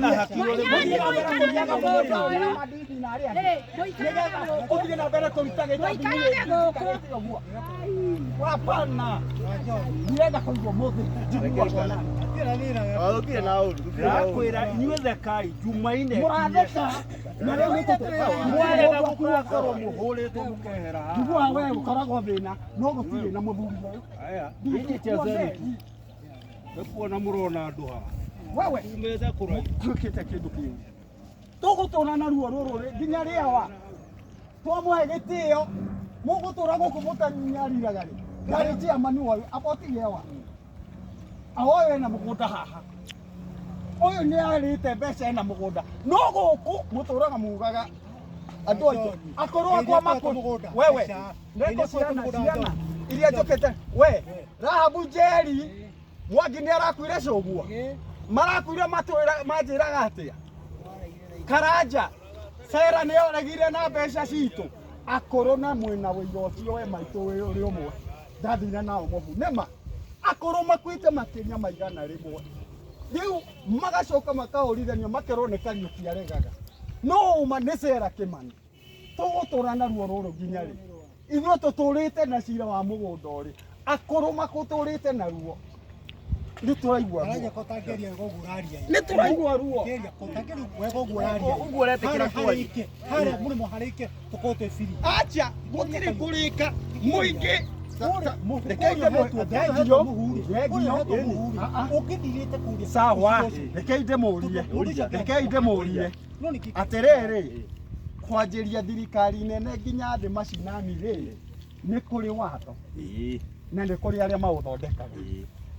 Na hakiri Mũthiĩ na mbere kũrĩaga mũgũnda ũyũ na mandini na arĩa angĩ. Nĩgetha ũthiĩ na mbere kũruta gĩtambĩ. Mũikarage gũkũ. Ũguo. Hapana. Ndirenda kũigua mũthĩ. Njiguaga ona. Gũtirĩ na ũru, gũtirĩ na ũru. Ndakwĩra inyuĩ thekai Jumaine. Mũratheka. Na rĩu nĩ Mwarega gũgakorwo mũhũrĩtwo mũkehera haha. Njiguaga we ũkoragwo thĩna no gũtirĩ na mũthuri ũyũ. Aya, inyuĩ chezeni tu. Nĩkuona mũrona andũ haha. Wewe Tumĩte kũraihu. tuĩkĩte kĩndũ kĩu tũgũtũra na ruo rũrũ rĩ- nginya rĩawa twamũhe gĩtĩo mũgũtũra gũkũ mũtanyariraga rĩ ndarĩ chairman ũyũ abotigewa awoyo ena mũgũnda haha ũyũ nĩ arĩte mbeca ena mũgũnda no gũkũ mũtũraga mugaga andũ aitũ akorwo akwa makũ wewe ndeko ciana ciana iria njũkĩte we Rahabu Njeri Mwangi nĩ arakuire cũguo marakuire matwĩra manjĩraga atĩa Karanja Sera nĩ oregire na mbeca citũ akũrũ na mwĩna wĩira ũcio we maitũ wĩ ũrĩ ũmwe ndathire nao mũhu nĩma akũrũ makuĩte makĩria ma 100 rĩu magacoka makaũrithanio makerwo nĩ Kariũki aregaga no ũma nĩ Sera Kĩmani tũgũtũra na ruo rũrũ nginya rĩ ithuĩ tũtũrĩte na cira wa mũgũnda ũrĩ akũrũ makũtũrĩte na ruo nĩ tũraigua ruo nĩ tũraigua ruo Ũguo ũretĩkĩra kwaria. acha gũtirĩ kũrĩka mũingĩ Rekei ndĩmũ- thengio, thengio. Ah, ah. Sawa, rekei ndĩmũrie, rekei ndĩmũrie atĩrĩrĩ kwanjĩria thirikari nene nginya thĩ macinani rĩ nĩ kũrĩ watho na nĩ kũrĩ arĩa maũthondekaga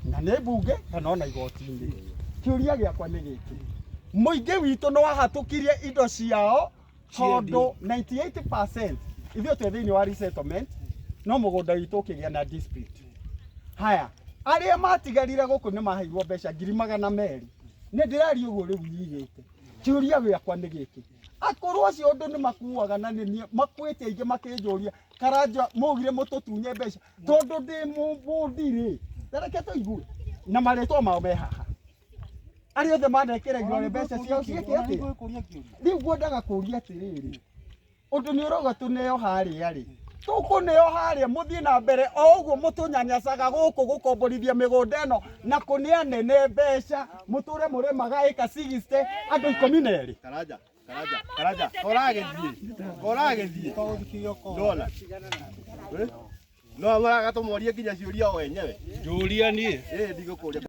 na nĩ mbunge kana ona igoti-inĩ kĩũria gĩakwa nĩ gĩkĩ mũingĩ witũ nĩ wahatũkirie indo ciao tondũ 98% ithuĩ twĩ thĩinĩ wa resettlement no mũgũnda witũ ũkĩgĩa na dispute haya arĩa matigarire gũkũ nĩ maheirwo mbeca 200,000 nĩ ndĩraria ũguo rĩu nyihĩte kĩũria gĩakwa nĩ gĩkĩ akorwo acio ũndũ nĩ makuaga na nĩ niĩ makuĩte aingĩ makĩnjũria Karanja maugire mũtũtunye mbeca tondũ ndĩ mũbũndi rĩ tareke tũigue na marĩtwa mao me haha arĩa othe manekĩra irore mbeca ciao ciĩke atĩa rĩu ngwendaga kũria atĩrĩrĩ ũndũ nĩ ũrauga tũneo harĩa rĩ tũkũneo harĩa mũthiĩ na mbere o ũguo mũtũnyanyacaga gũkũ gũkomborithia mĩgũnda ĩno na kũnĩ anene mbeca mũtũre mũrĩmaga ĩka 60 andũ 12. Karanja, Karanja, Karanja, koragĩthiĩ, koragĩthiĩ. Ndona. Eh? No maragatũmorie nginya ciũria o enyewe. Njũria niĩ. Ĩ ndigũkũria.